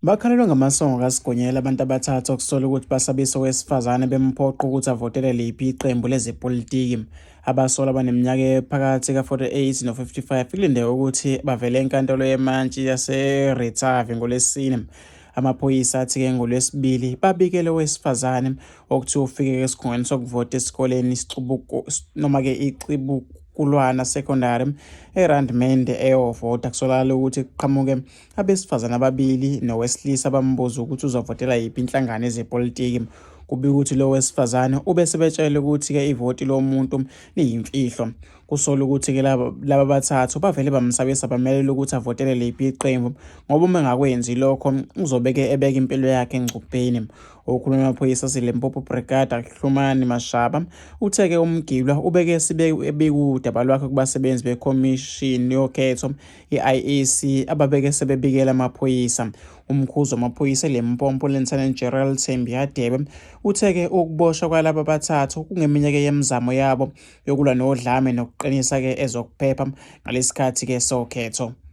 Bakhalelwe ngamasongo kaSigonyela abantu abathathu okusolwa ukuthi basabisa owesifazane bemphoqa ukuthi avotele liphi iqembu lezepolitiki. Abasolwa abaneminyaka ephakathi ka-48 no-55 kulindeleke ukuthi bavele enkantolo yemantshi yaseRitavi ngoLwesine. Amaphoyisa athi-ke ngoLwesibili babikele owesifazane okuthiwa ufike esikhungweni sokuvota esikoleni isicubuko noma-ke iCibukulwana Secondary eRandmende eyovota. Kusolakala ukuthi kuqhamuke Abesifazane ababili nowesilisa bambuza ukuthi uzovotela yiphi inhlangano yezepolitiki. Kubikwa ukuthi lo wesifazane ube sebetshele ukuthi-ke ivoti lomuntu liyimfihlo. Kusolwa ukuthi-ke laba bathathu bavele bamsabisa bamelela ukuthi avotele liphi iqembu ngoba uma engakwenzi lokho uzobeke ebeka impilo yakhe engcupheni. Okhulumela amaphoyisa aseLimpopo Brigadier Hlumani Mashaba uthe-ke umgilwa ubeke ebika udaba lwakhe kubasebenzi bekhomishini yokhetho i-IEC ababeke sebebikela amaphoyisa. Umkhuzi wamaphoyisa eLimpopo Lieutenant Gerald Thembi Hadebe uthe-ke ukuboshwa kwalaba bathathu kungeminyaka yemizamo yabo yokulwa nodlame nokuqinisa-ke ezokuphepha ngalesikhathi-ke sokhetho.